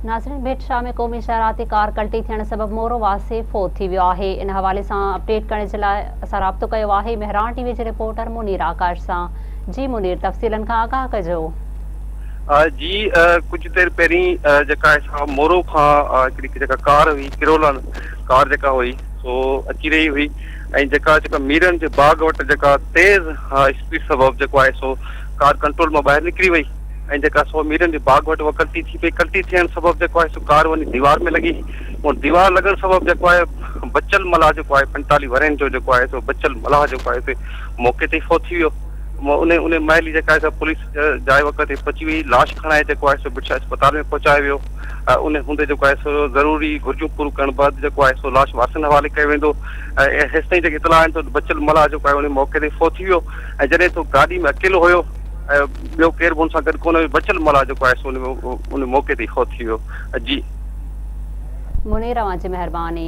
ناظرين ڀٽ شاهه ۾ قومي شاهراهه تي ڪار ڪلٽي ٿيڻ سبب مورو واسي فوت ٿي ويو آهي ان حوالي سان اپڊيٽ ڪرڻ جي لاء اسان رابطو ڪيو آهي مهراڻ ٽي وي جي رپورٽر منير آڪاش سان جي منير تفصيلن کان آگاهه ڪجو. جي ڪجهه دير پهرين جيڪا آهي سا مورو کان هڪڙي جيڪا ڪار هئي ڪرولا ڪار جيڪا هئي سو اچي رهي هئي ۽ جيڪا جيڪا ميرن جي باغ وٽ جيڪا تيز اسپيڊ سبب جيڪو آهي سو ڪار ڪنٽرول مان ٻاهر نڪري وئي ۽ جيڪا سو ميرن جي باغ وٽ اها ڪلٽي ٿي پئي، ڪلٽي ٿيڻ سبب جيڪو آهي سو ڪار وڃي ديوار ۾ لڳي، ان ديوار لڳڻ سبب جيڪو آهي بچل ملاح جيڪو آهي 45 ورهين جو جيڪو آهي سو بچل ملاح جيڪو آهي سو موقعي تي ئي فوت ٿي ويو، ان ان مهل ئي جيڪا آهي سا پوليس جاء وقع تي پهچي وئي، لاش کڻائي جيڪو آهي سو ڀٽ شاهه اسپتال ۾ پهچايو ويو، ان هوندي جيڪو آهي سو ضروري گهرجون پوريون ڪرڻ بعد جيڪو آهي سو لاش وارثن حوالي ڪيو ويندو، هيستائين جيڪي اطلاع آهن ته بچل ملاح جيڪو آهي ان موقعي تي ئي فوت ٿي ويو ۽ جڏهن ته گاڏي ۾ اڪيلو هيو. ۽ ٻيو ڪير به ان سان گڏ ڪونه هيو، بچل ملاح جيڪو آهي سو ان موقعي تي ئي فوت ٿي ويو. جي. منير اوهان جي مهرباني.